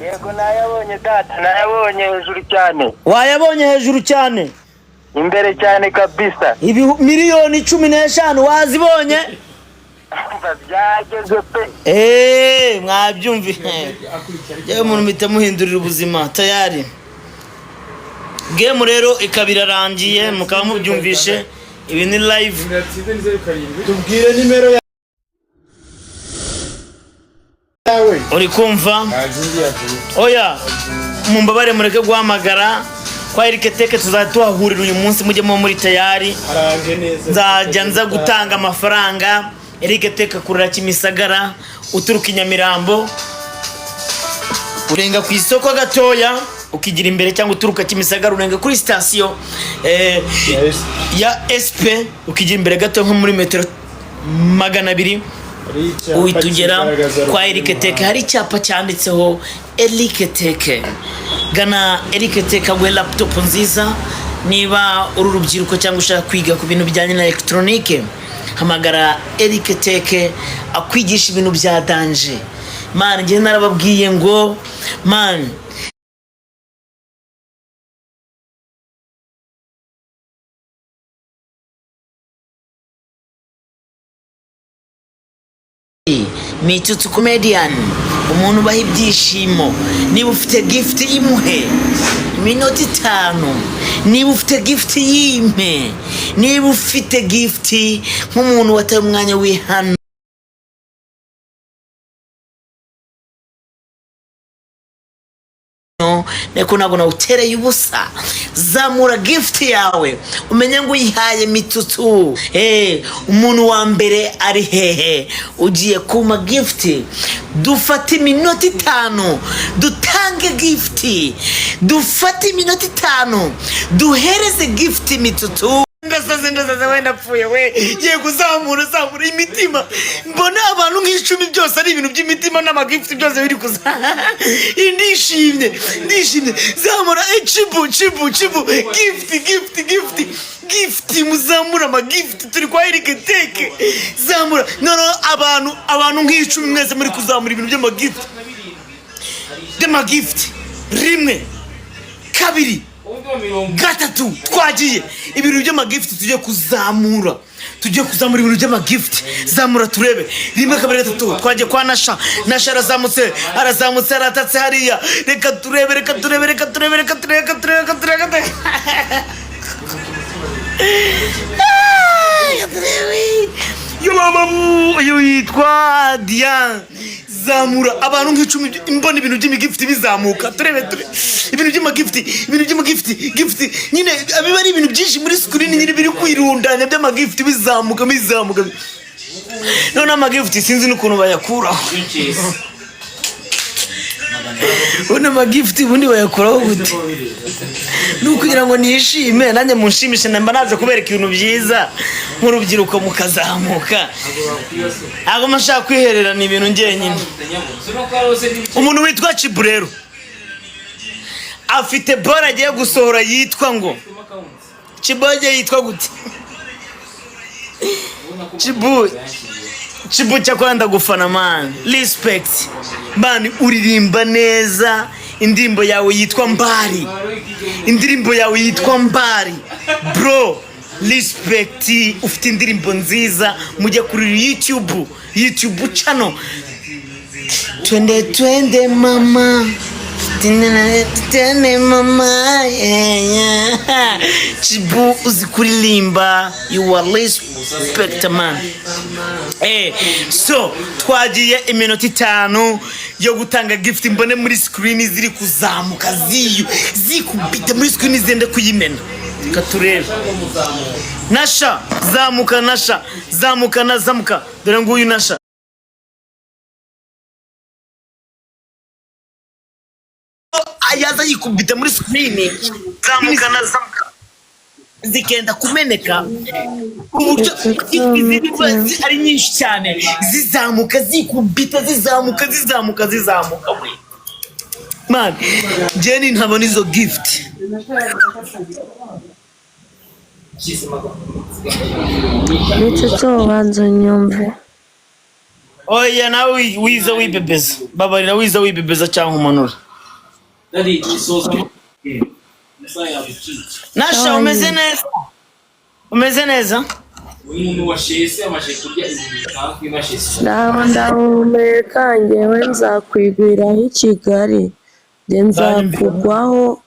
Yego, nayabonye data, nayabonye hejuru cyane. Wayabonye hejuru cyane. Imbere cyane kabisa. 15 miliyoni wazibonye? Umva, byageze pe. Eee, mwabyumvi yewe, umuntu mpita muhindurira ubuzima tayari. Game rero ikaba irarangiye, mukaba mubyumvishe, ibi ni live. Tubwire nimero yawe. Uri kumva? Oya, mumbabare mureke guhamagara kwa Eric Teke, tuzajya tuhahurira uyu munsi, mujyemo muri tayari. Aranje neza. Nzajya nza gutanga amafaranga. Eric Teke akurira Kimisagara, uturuka i Nyamirambo urenga ku isoko gatoya ukigira imbere, cyangwa uturuka Kimisagara urenga kuri sitasiyo ya SP ukigira imbere gato nko muri metero 200, uhita ugera kwa Eric Teke. Hari icyapa cyanditseho Eric Teke. Gana Eric Teke aguhe laptop nziza. Niba uri urubyiruko cyangwa ushaka kwiga ku bintu bijyanye na elegitoronike, hamagara Eric Teke akwigisha ibintu bya danger. Man, njye narababwiye ngo man. Mitsutsu Comedian, umuntu ubaha ibyishimo. Niba ufite gift yimuhe iminota 5, niba ufite gift yimpe, niba ufite gift nk'umuntu wataye umwanya wihano niko ntabwo nawutereye ubusa. Zamura gift yawe umenye ngo uyihaye Mitsutsu. Umuntu wa mbere ari hehe ugiye kuma gift? Dufate iminota 5 dutange gift, dufate iminota 5 duhereze gift Mitsutsu. Ndasaze, ndasaze wenda apfuye we. Yego, zamura, zamura imitima, mbona abantu nk'icumi, byose ari ibintu by'imitima n'amagift byose biri kuza. Ndishimye, ndishimye. Zamura, cibu cibu cibu, gift, gift, gift, gift, muzamura amagift, turi kwa Eric Teke. Zamura noneho abantu nk'icumi mwese muri kuzamura ibintu by'amagift, by'amagift. 1, 2, 3, twagiye! Ibintu by'amagift tugiye kuzamura, tugiye kuzamura ibintu by'amagift. Zamura turebe. 1, 2, 3, twagiye kwa Nasha. Nasha arazamutse, arazamutse, aratatse hariya. Reka turebe, reka turebe, reka turebe, reka turebe, reka turebe, reka turebe, reka turebe. Reka turebe. Yo mama, uyu yitwa Diane. Zamura abantu nk'icumi, mbona ibintu by'imigift bizamuka. Turebe, turebe ibintu by'amagift, ibintu by'amagift, gift nyine biba ari ibintu byinshi muri screen nyine biri kwirundanya by'amagift, bizamuka, bizamuka. None amagift sinzi n'ukuntu bayakuraho. Ubundi amagift ubundi bayakuraho gute? Ni ukugira ngo nishime nanjye munshimishe, mba naje kubereka ibintu byiza nk'urubyiruko mukazamuka. Ntabwo mba nshaka kwihererana ibintu njyenyine. Umuntu witwa Cibu rero afite bora agiye gusohora yitwa ngo Cibu agiye yitwa gute? Cibu, Cibu, cyakora ndagufana man, respect man, uririmba neza. Indirimbo yawe yitwa Mbari, indirimbo yawe yitwa Mbari, bro, respect, ufite indirimbo nziza. Mujye kuri YouTube, YouTube channel. Twende, twende mama, twende mama, yeah. Chibu, uzi kuririmba, you are respect man. So twagiye iminota 5 yo gutanga gift, mbone muri screen ziri kuzamuka, ziyu zikubita muri screen zenda kuyimena. Reka turebe. Nasha, zamuka Nasha, zamuka na zamuka. Dore nguyu Nasha. Yaza yikubita muri screen, zamuka na zamuka, zikenda kumeneka, uburyo ziri ari nyinshi cyane, zizamuka, zikubita, zizamuka, zizamuka, zizamuka we. Man, njye ntabona izo gift. Mitsutsu, ubanza unyumve. Oya, nawe wiza wibebeza, babarira, wiza wibebeza cyangwa umanura. Daddy, soza amasaha yagucitse. Nasha, umeze neza? Umeze neza? Umuntu washese amaze kurya ibintu bisanzwe bashese. Ndaho ndahumeka, njyewe nzakwigwiraho i Kigali, njye nzakugwaho.